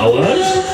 Awas.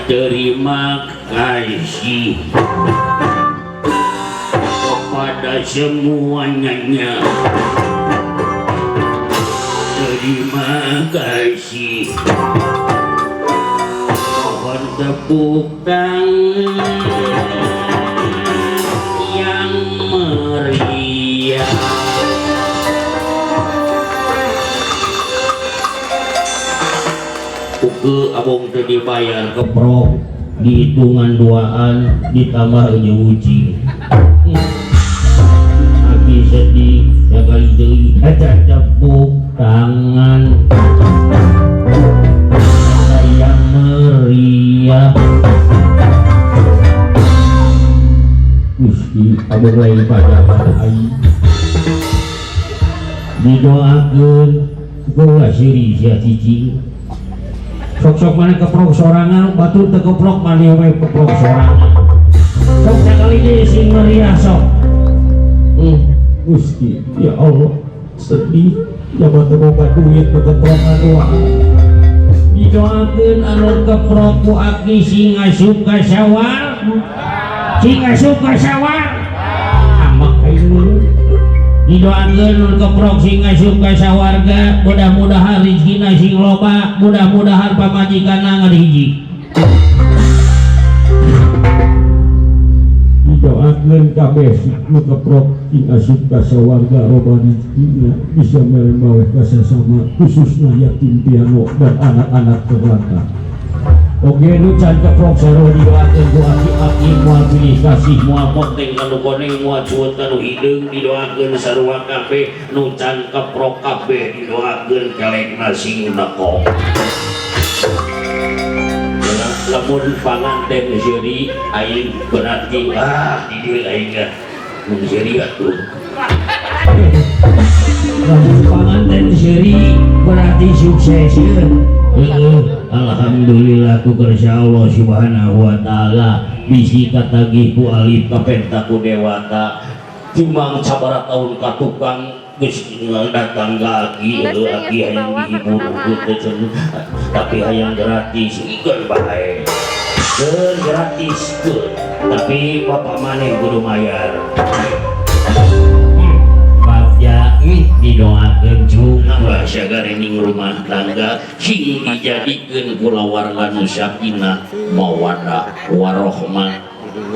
Terima kasih kepada semuanya. Terima kasih. Mohon tepuk tangan yang meriah. Uke abong teu dibayar keprok dihitungan duaan ditambah jeung ucing. Aki sedih sekali deui eta tepuk tangan yang meriah. Gusti abong lain pada aing didoakeun kumaha siri sia cicing. Sok-sok mana keprok sorangan, batur teu keprok mana we keprok sorangan. Sok sakali deui sing meriah sok. Gusti, ya Allah, sedih jabat teu boga duit teu keprokan doa. Didoakeun anu keprok ku aki sing asup ka sawah. Sing asup ka sawah. Amak aing. Didoakeun nu keprok sing asup ka sawarga, mudah-mudahan rezekina sing loba, mudah-mudahan pamajikanna ngan hiji. Didoakeun kabeh nu keprok sing asup ka sawarga loba rezekina, bisa mere baweh ka sasama, khususna yatim piano dan anak-anak terlantar. Oke, nu can keprok sarua didoakeun ku aki-aki moal pilih kasih, moal ponteng kanu koneng, moal cuet kanu hideung, didoakeun sarua kabeh nu can keprok kabeh didoakeun kelekna sing nekok. Lamun panganten seuri aing berarti di dieu aing teh mun seuri atuh. Lamun panganten seuri berarti sukses ya. Alhamdulillah ku kersa Allah Subhanahu wa taala bisi katagih ku alif kapenta ku dewata timang sabaraha tahun ka tukang geus datang ka aki heuh aki hayang dihibur teh tapi hayang gratis ikeun bae keun gratis keun tapi bapak maneh kudu mayar. Bagja didoakeun cung bahasa garening rumah tangga sing dijadikeun kulawarga nu sakinah mawaddah warahmah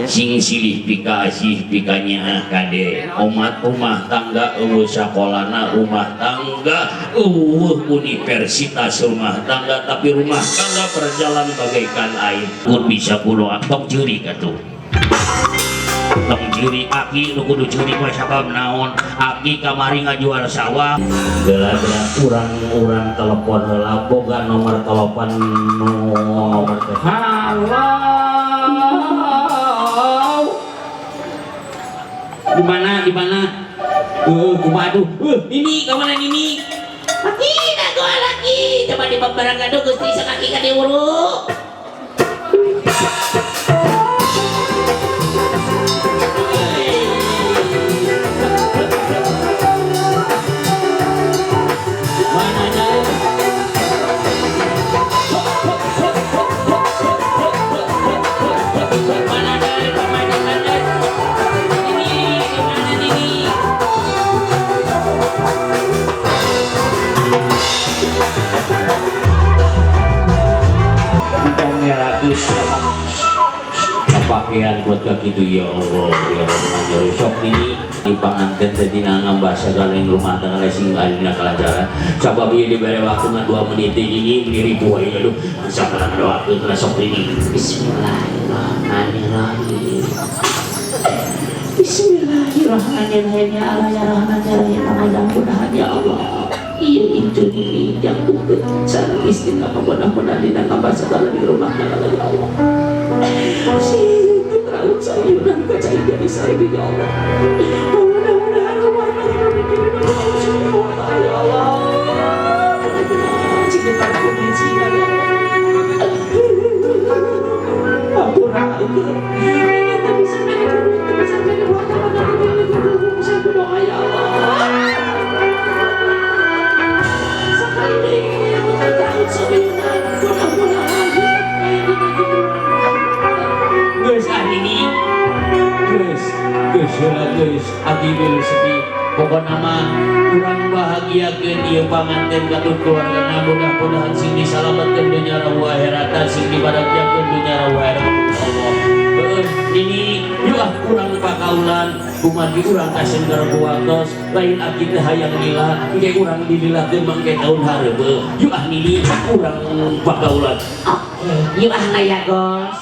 sing silih pikasih pikanyaah kade omat rumah tangga eueuh sakolana rumah tangga eueuh universitas rumah tangga tapi rumah tangga berjalan bagaikan air pun bisa kudu tong ceurik atuh tong ceurik aki nu kudu ceurik mah sabab naon aki kamari ngajual sawah geura-geura urang-urang telepon heula boga nomor telepon nu nomor teh halo di mana di mana kumaha tuh Nini ka mana Nini Aki dagoan lagi coba di pembarang gaduh Gusti sakaki ka diuruk. Pakaian buat kaki itu ya Allah ya Rahman ya Rahim. Sok ini di panganten teh dina ngambah sagala yang rumah tangga sing alina kalancaran sabab ieu dibere waktu ngan 2 menit ini meni ribu wae aduh sagala doakeun lah sok ini. Bismillahirrahmanirrahim. Bismillahirrahmanirrahim ya Allah ya Rahman ya Rahim mudah-mudahan ya Allah iya itu ini yang bukan sareng istri mudah-mudahan dina ngambah sagala di rumah tangga ya Allah. Ya Allah. Mudah-mudahan rumah tangga kami ini ya Allah. Ampura itu. Geus heula, geus, aki geus sedih. Pokona mah urang bahagiakeun ieu panganten katut keluargana, mudah-mudahan sing disalametkeun dunya rawuh akhirat, sing dibarakakeun dunya rawuh akhirat Allah. Heueuh, ini yuk ah, urang pakaulan kumargi urang kasengker ku waktos. Lain aki teh hayang lila, engke urang dililakeun mangke taun hareupeun. Yuk ah, nini, urang pakaulan. Oke, yuk ah, Naya Gos.